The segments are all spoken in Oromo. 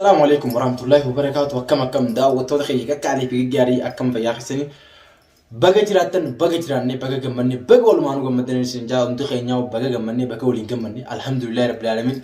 Assalamu alaikum warahmatullahi wabarakatuh. Akkam akkam daawwattoota keenya qaqqaalii fi gaggaarii, akkam fayyaa keessanii? Baga jiraattan, baga jiraannee, baga gammanne, baga walumaanuu gammaddan isin jaa. Hundi keenyaa baga gammanne, baga waliin gammanne. Alhamdulillahi rabbil alamin.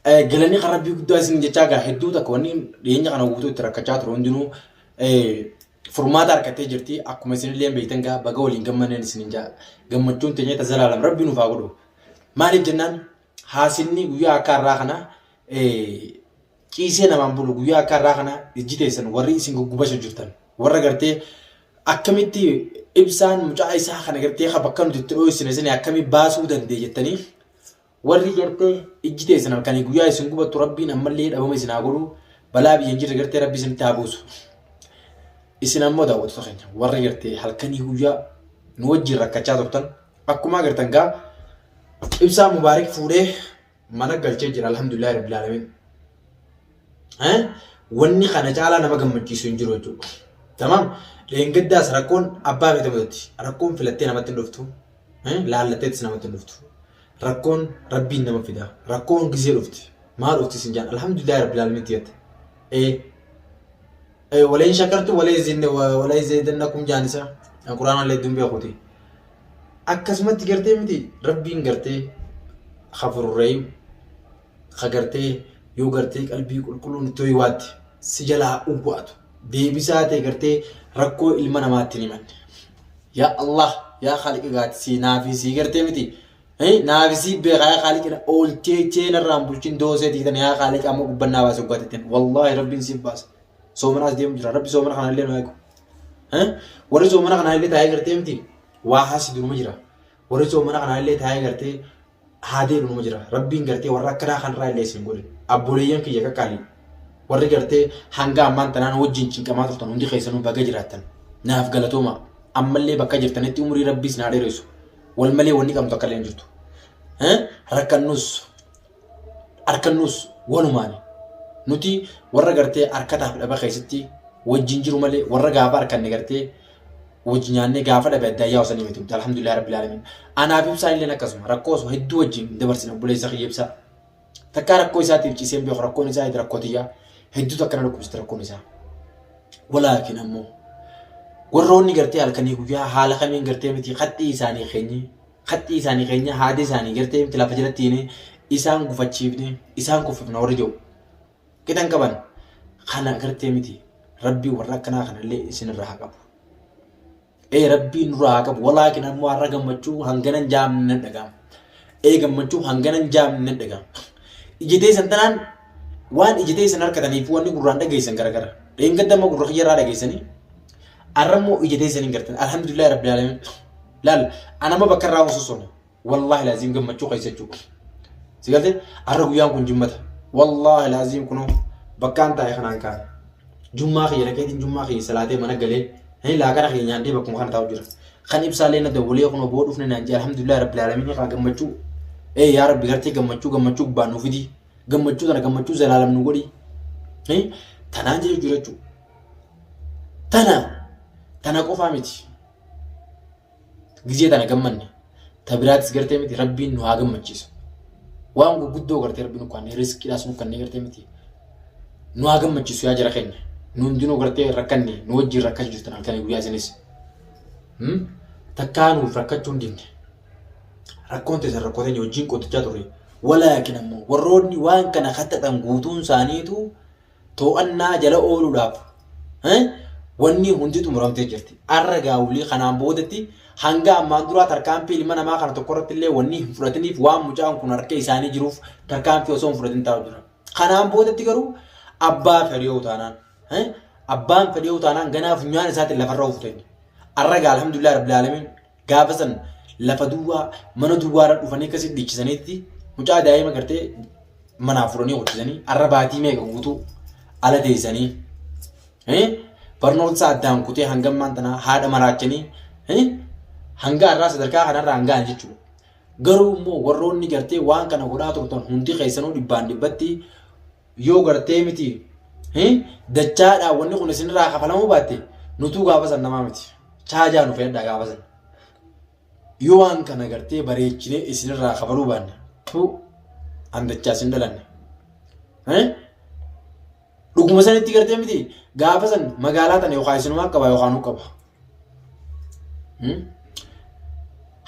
Galanii kan rabbii guddaa isin jechaa gaa, hedduu takka wanni dhiyeenya kana guutuu itti rakkachaa ture hundinuu furmaata argattee jirti. Akkuma isinillee beektan gaa, baga waliin gammanneen isin jaa. Gammachuun teenya ta zalaalam rabbi nuuf haa godhu. Maaliif jennaan, haasinni guyyaa akka har'aa kana ciisee namaan bulu. Guyyaa akka har'aa kana ijji teessan warri isin guggubasha jirtan, warra gartee akkamitti ibsaan mucaa isaa kana gartee ka bakka nuti itti dhooysine sini akkamii baasuu danda'e jettanii, warri gartee ijji teessan halkanii guyyaa isin gubattu, rabbiin ammallee dhabama isin haa godhu. Balaa biyya hin jirre gartee rabbi isinitti haa buusu. Isin ammoo daawwattoota keenya warra gartee halkanii guyyaa nu wajjin rakkachaa turtan, akkuma agartan gaa, ibsaa Mubaarik fuudhee mana galchee jira. Alhamdulillahi rabbil alamin. Wanni kana caalaa nama gammachiisu hin jiru jechuudha. Tamaam, dheengaddaas rakkoon abbaa feete mudatti. Rakkoon filattee namatti hin dhuftu. Laallatteettis namatti hin dhuftu. Rakkoon rabbiin nama fida. Rakkoon gizee dhufti. Maal dhufti sin jaan, alhamdulillahi rabbil alamin jette. Walain shakartu walaa zidannakum jaan isa. Quraana illee hedduun beekuti. Akkasumatti gartee miti, rabbiin gartee ghafuururrahiim ka gartee yoo gartee qalbii qulqulluun itti ho'iwaatti si jalaa uwwaatu deebisaa ta'e gartee rakkoo ilma namaatti hin himanne. Yaa Allah, yaa Khaaliqa gaati si naafi si gartee miti naafi si beekaa, yaa Khaaliqa oolchee cheenarraan bulchin doosee tiitan, yaa Khaaliqa ammoo gubbannaa baase uggaatettiin, wallaahi rabbiin siif baasa. Soomanaas deemu jira, rabbi soomana kana illee nu eegu. Warri soomana kana illee taa'ee gartee miti waa haasi duruma jira. Warri soomana kana illee taa'ee gartee haadee dhuma jira. Rabbiin gartee warra akkanaa kanarraa illee isin godhe. Abboleeyyan kiyya qaqqaalii. Warri gartee hanga ammaan tanaan wajjin cinqamaa turtan hundi keessanuu baga jiraattan. Naaf galatooma. Ammallee bakka jirtanitti umurii rabbiis naa dheeressu. Wal malee wanni qabnu takka illee hin jirtu. Rakkannus harkannus walumaani. Nuti warra gartee harkataaf dhaba keessatti wajjin jiru malee warra gaafa harkanne gartee wajji nyaannee gaafa dhabe addaan yaa'u sanii miti. Alhamdulillah rabbil alamin. Anaaf ibsaan illee akkasuma rakkoo osoo hedduu wajjin dabarsine. Obboleessa kiyya ibsaa. Takkaa rakkoo isaatiif ciiseen beeku, rakkoon isaa rakkoo tiyyaa hedduutu akkana dhukkubsite rakkoon isaa. Walaakin ammoo warroonni gartee halkanii guyyaa haala kamiin gartee miti qaxxii isaanii keenyi qaxxii isaanii keenya haada isaanii gartee miti lafa jalatti hiine isaan gufachiifne isaan kuffifna warri jiru qixan qaban kana gartee miti, rabbii warra akkanaa kanallee isinirraa haa qabu. Ee, rabbiin nurraa haa qabu. Walaakin ammoo har'a gammachuu hanganan jaamne nan dhaga'ama. Ee, gammachuu hanganan jaamne nan dhaga'ama. Ija teessan tanaan waan ija teessan harkataniif wanni gurraan dhageessan garagara. Dheengadda amma gurra kiyyarraa dhageessanii har'a immoo ija teessan hin gartan. Alhamdulillahi rabbil alamin. Laal, anama bakka irraa osoo sone. Wallaahi laaziim gammachuu keessa jechuudha. Si galte, har'a guyyaan kun jimmata. Wallaahi laaziim kunoo bakkaan taa'e kanaan kaane. Jummaa kiyya dhaqeetiin jummaa kiyya salaatee mana galee hin laaqana kiyya nyaadhee bakkuma kana taa'u jira. Kan ibsaallee na dawwalee kunoo boo dhufne naan jee, alhamdulillah rabbil alamin kaa gammachuu. Ee yaa rabbi, gartee gammachuu gammachuu gubbaan nu fidi. Gammachuu tana gammachuu zalaalam nu godhi. Tanaan jechuu jira jechuudha. Tana tana qofaa miti. Gizee tana gammanne ta biraatis gartee miti rabbiin nu haa gammachiisu. Waan gurguddoo gartee rabbiin nu kannee riskiidhaas nu kannee gartee miti nu haa gammachiisu yaa jara keenya. Nu hundinuu gartee rakkanne, nu wajjin rakkachuu jirtan halkanii guyyaa isinis. Takkaa nuuf rakkachuu hin dinne. Rakkoon teessan rakkoo teenya wajjin qotichaa turre. Walaakin ammoo warroonni waan kana kaxaxan guutuun isaaniitu to'annaa jala ooluudhaaf wanni hundi xumuramtee jirti. Arra gaawulii kanaan boodatti hanga ammaan duraa tarkaanfii ilma namaa kana tokko irratti illee wanni hin fudhatiniif waan mucaan kun harka isaanii jiruuf tarkaanfii osoo hin fudhatin taa'u jira. Kanaan boodatti garuu abbaa fedhii taanaan abbaan fedhii taanaan ganaa funyaan isaatiin lafarra oofutani. Arra gaa, alhamdulillah rabbil alamin, gaafa san lafa duwwaa mana duwwaarra dhufanii akkasitti dhiichisaniitti mucaa daa'ima gartee manaa furanii hojjetanii arra baatii meeqa guutuu ala teessanii barnoota isaa addaan kutee hanga ammaan tanaa haadha maraachanii hanga har'aa sadarkaa kanarraa hanga ga'an jechuudha. Garuu immoo warroonni gartee waan kana godhaa turtan hundi keessanuu dhibbaan dhibbatti yoo gartee miti dachaadhaan wanni kun isinirraa kafalamuu baatte, nutuu gaafa san namaa miti. Chaajaa nu fe'adhaa gaafa san. Yoo waan kana gartee bareechinee isinirraa kafaluu baanne, tu an dachaa isin dhalanne. Dhuguma sanitti gartee miti gaafa san magaalaa tana yookaan isinumaa qaba yookaan nu qaba.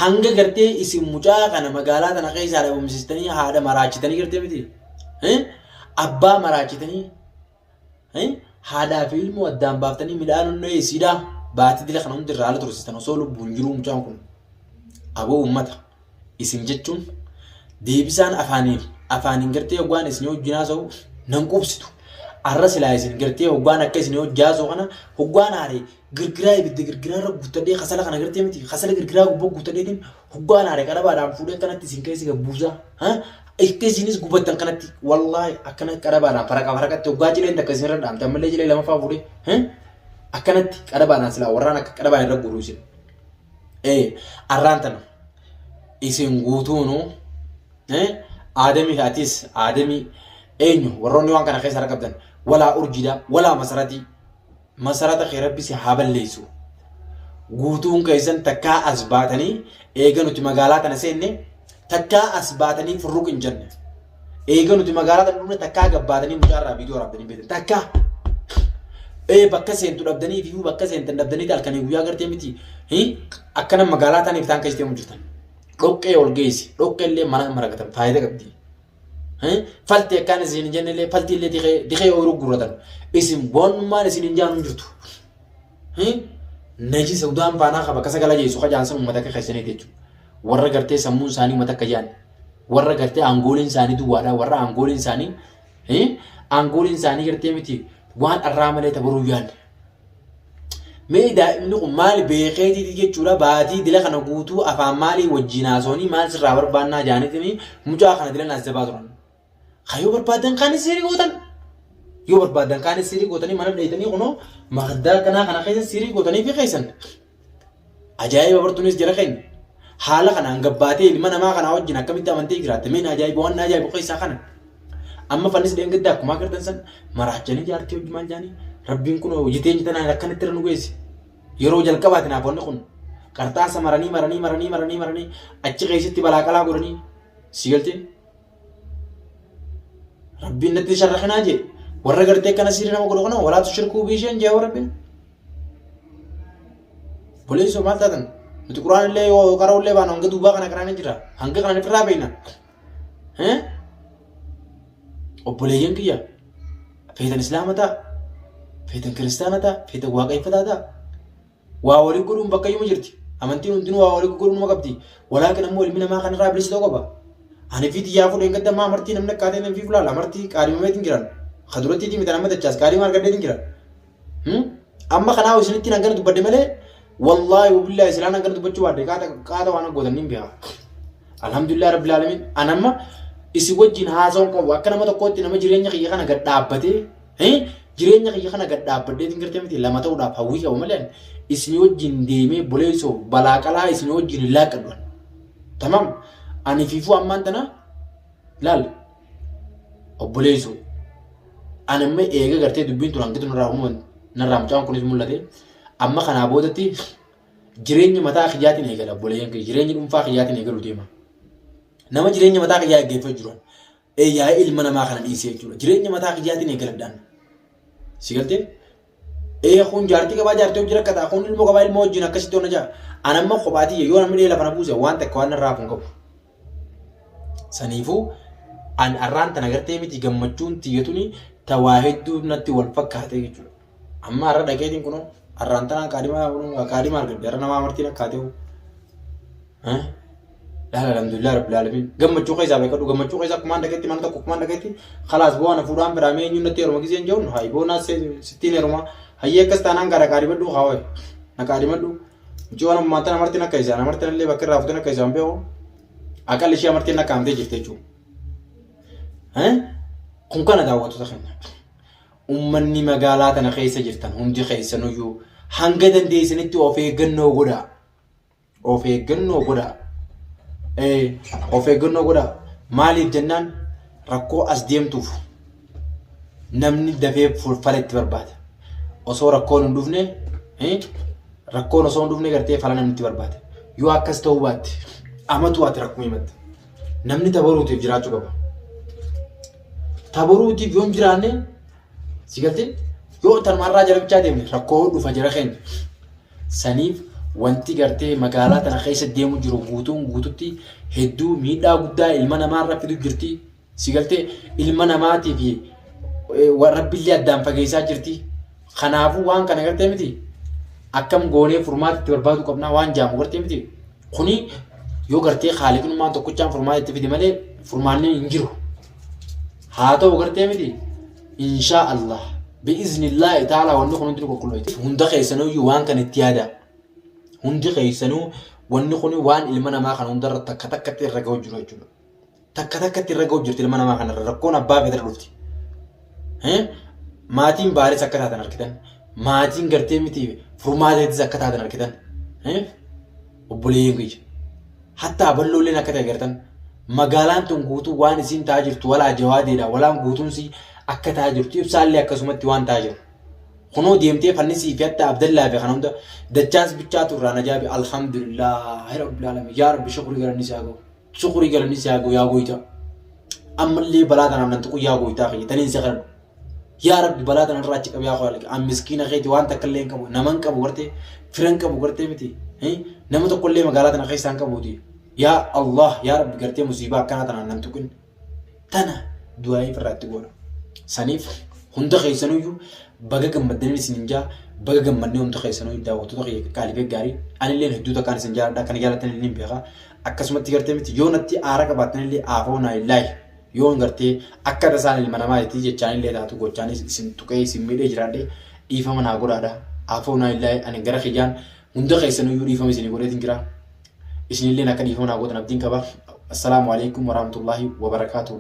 Hanga gartee isin mucaa kana magaalaa tana keessaa dhabamsiistanii haadha maraachitanii gartee miti. Abbaa maraachitanii haadhaa fi ilmoo addaan baaftanii midhaan onnee isiidhaa baatii dila kana hundi irraa haala tursiistan osoo lubbuun jiruu mucaan kun. Aboo uummata isin jechuun deebisaan afaaniin afaaniin gartee hoggaan isin wajjin haasa'u nan quubsitu. Arra silaa isin gartee hoggaan akka isin wajjin haasa'u kana hoggaan aare girgiraa ibidda girgiraa irra guuttadhee kasala kana gartee miti kasala girgiraa gubbaa guuttadheetiin hoggaan aare qarabaadhaan fuudhee akkanatti isin keessa gabbuusa. Akka isinis gubattan kanatti wallaahi akkana qarabaadhaan faraqa faraqatti hoggaa cileen takka isin irra dhaamte ammallee cilee lamaffaa fuudhee akkanatti qarabaadhaan silaa warraan akka qarabaan irra guuruu isin. Ee arraan tana isin guutuunu aadamii fi atis aadamii eenyu warroonni waan kana keessa harka qabdan walaa urjiidha walaa masaratii masarata kee rabbi si haa balleessu. Guutuun keessan takkaa as baatanii eega nuti magaalaa tana seenne takkaa as baatanii furruq hin jenne. Eega nuti magaalaa tana dhufne takkaa gabbaatanii mucaarraa viidiyoo waraabdanii beektan takkaa. Ee bakka seentu dhabdanii fi bakka seentan dhabdanii halkanii guyyaa gartee miti. Akkana magaalaa taniif taan keessa deemu jirtan. Dhoqqee ol geessi. Dhoqqee illee mana maragatan faayidaa qabdi. Falti akkaan isin hin jenne illee falti illee dikee ooyiruu gurratan. Isin boonummaan isin hin jaanu hin jirtu. Najisa udaan faanaa qaba kasa gala jeessu kajaan san uummata akka keessaniiti jechuudha. Warra gartee sammuun isaanii uummata akka jaan. Warra gartee aangooliin isaanii duwwaadha. Warra aangooliin isaanii aangooliin isaanii gartee miti waan arraa malee tabaruu yaadne. Mee daa'imni kun maal beekeetiiti jechuudha baatii dila kana guutuu afaan maalii wajjin haasawanii maal sirraa barbaannaa jaaniitiin mucaa kana dila naas jabaa turan. Ka yoo barbaadan kaanis siirii gootan. Yoo barbaadan kaanis siirii gootanii mana dheeytanii kunoo makaddaa akkanaa kana keessa siirii gootanii fi keessan. Ajaa'iba bartuunis jara keenya. Haala kanaan gabbaatee ilma namaa kanaa wajjin akkamitti amantee jiraatte mee na ajaa'iba waan na ajaa'ibu keessaa kana. Amma fannis dheengadda akkuma agartan san maraachanii jaartii hojii maal jaanii rabbiin kun hojjetee tanaan akkanatti irra nu geesse. Yeroo jalqabaati naaf wanni kun qarxaasa maranii maranii maranii maranii maranii achi keessatti balaa qalaa godhanii si galtee. Rabbiin natti sharrakinaa jee warra gartee akkana sirii nama godhu kana walaa tushirkuu biisheen jee rabbiin. Boleessoo maal taatan nuti quraan illee yoo qara'u illee baanu hanga duubaa kana qaraan jira hanga kana ofirraa beekna. Obboleeyyan kiyya feetan islaama ta'a feetan kiristaana ta'a feetan waaqeffataa ta'a. Waa walii godhuun bakka iyyuma jirti. Amantiin hundinuu waa walii godhuu numa qabdi. Walaakin ammoo ilmi namaa kanarraa bilisa ta'uu qaba. Ani fi xiyyaa fuudheen gadda ammaa amartii namni akkaataa inni fi fulaala amartii qaadimameetiin jiran. Ka durattiitii miti amma dachaas qaadima argadheetiin jira. Amma kanaa isinitti hangana dubbadhe malee wallaahi wabillaahi silaan hangana dubbachuu baadhe qaata qaata waan gootan niin beeka. Alhamdulillah rabbil alamin an amma isin wajjin haasa'uun qabu akka nama tokkootti nama jireenya kiyya kana gad dhaabbatee jireenya kiyya kana gad dhaabbadheetiin gartee miti lama ta'uudhaaf hawwii qaba malee isin wajjin deemee boleessoo balaa qalaa isin wajjin hin laaqqadhu. Tamam ani fiifuu ammaan tana laal obboleessoo ani amma eega gartee dubbiin tun hangitu narraa uumaman narraa mucaan kunis mul'ate amma kanaa boodatti jireenya mataa kiyyaatiin eegala obboleeyyan kiyya jireenya dhuunfaa kiyyaatiin eegalu deema. Nama jireenya mataa kiyyaa eeggeeffachuu jiran yaa'ee ilma namaa kana dhiisee jechuudha. Jireenya mataa kiyyaatiin eegaladhaan. Si galtee? Ee kun jaartii qabaa jaartii hojii rakkataa kun ilmoo qabaa ilmoo wajjin akkasitti hona jaa. An amma kophaatiyya yoo namni lafa na buuse waan takka waan narraa hafu hin qabu. Saniifuu an arraan tana gartee miti gammachuun tiyya tuni ta waa hedduu natti wal fakkaate jechuudha. Amma har'a dhaqeetiin kunoo arraan tanaan qaadima qaadima argadhe har'a namaa amartiin akkaatee. Laala alhamdulillah rabbil alamin gammachuu keessaa beekadhu gammachuu keessaa kumaan dhaqeetti mana tokko kumaan dhaqeetti khalaas boo ana fuudhaan biraa mee eenyuun natti heeruma giseen jehuun hayi boo naa sittiin heeruma hayyee akkas taanaan gara qaadimadhu haa na qaadimadhu mucii waan ammaa tana amartiin akka isaan amartiin illee bakka irraa fuuteen akka isaan beeku aqalli ishee amartiin akka amtee jirti jechuudha. Kun kana daawwattoota keenya. Ummanni magaalaa tana keessa jirtan hundi keessanuyyuu hanga dandeessanitti of eeggannoo godhaa. Of eeggannoo godhaa. Of eeggannoo godhaa. Maaliif jennaan rakkoo as deemtuuf namni dafee fala itti barbaada. Osoo rakkoon hin dhufne rakkoon osoo hin dhufne gartee fala namni itti barbaada. Yoo akkas ta'uu baatte amatu ati rakkoo himatta. Namni tabaruutiif jiraachuu qaba. Tabaruutiif yoo hin jiraanne Si galtee yoo tanumarraa jala bichaa deemne rakkoo dhufa jara keenya. Saniif wanti gartee magaalaa tana keessa deemu jiru guutuun guututti hedduu miidhaa guddaa ilma namaarra fidu jirti. Si galtee ilma namaatii fi rabbillee addaan fageessaa jirti. Kanaafuu waan kana gartee miti akkam goonee furmaata itti barbaaduu qabnaa waan jaamu gartee miti. Kuni yoo gartee haaliqnummaan tokkochaan furmaata itti fide malee furmaanni hin jiru. Haa ta'u gartee miti inshaa Allah bi'iznillaahi ta'ala wanni kun hundi qulqulloofti. Hunda keessanuyyuu waan kana itti yaadaa. Hundi keessanuu wanni kun waan ilma namaa kana hundarra takka takkatti irra ga'u jiru jechuudha. Takka takkatti irra ga'u jirti ilma namaa kanarra rakkoon abbaa feetirra dhufti. Maatiin baaris akka taatan argitan. Maatiin gartee miti furmaateetis akka taatan argitan. Obboleeyyan kiyya. Hattaa balloolleen akka ta'e gartan. Magaalaan tun guutuu waan isiin ta'aa jirtu walaa jawaadeedha walaan guutuun si akka ta'aa jirtu ibsaallee akkasumatti waan ta'aa jiru. Kunoo deemtee fannisii fi hatta Abdallaa fi kana hunda dachaas bichaatu irraa najaabi alhamdulillaahi rabbil alamin yaa rabbi shukrii galanni si haa ga'u. Shukurii galanni si haa ga'u yaa gooytaa. Ammallee balaa tanaan nan tuqu yaa gooytaa kiyya taniin si kadhadhu. Yaa Rabbi balaa tana irraa achi qabi yaa khaliq. An miskiina keeti waan takka illee hin qabu. Nama hin qabu gartee fira hin qabu gartee miti. Nama tokko illee magaalaa tana keessaa hin qabuuti. Yaa Allah yaa Rabbi gartee musiibaa akkanaa tanaan nan tuqin. Tana du'aayii ofirraa itti goona. Saniif hunda keessanuyyuu baga gammaddaniin isin hin jaa baga gammadnee hunda keessanuyyuu daawwattoota kiyya qaqqaalii fi gaarii anilleen hedduu takkaan isin jaaladha akkana jaalatan illee hin beekaa. Akkasumatti gartee miti yoo natti aara qabaattanillee aafoo naa illaahi yoon gartee akka tasaan ilma namaa itti jechaanillee taatu gochaanis isin tuqee isin miidhee jiraadhe dhiifama naa godhaadha. Aafoo naa illaahi ani gara kiyyaan hunda keessanuyyuu dhiifama isinii godheetiin jira. Isinilleen akka dhiifama naa gootan abdiin qaba. Assalaamu alaikum warahmatullaahi wabarakaatuh.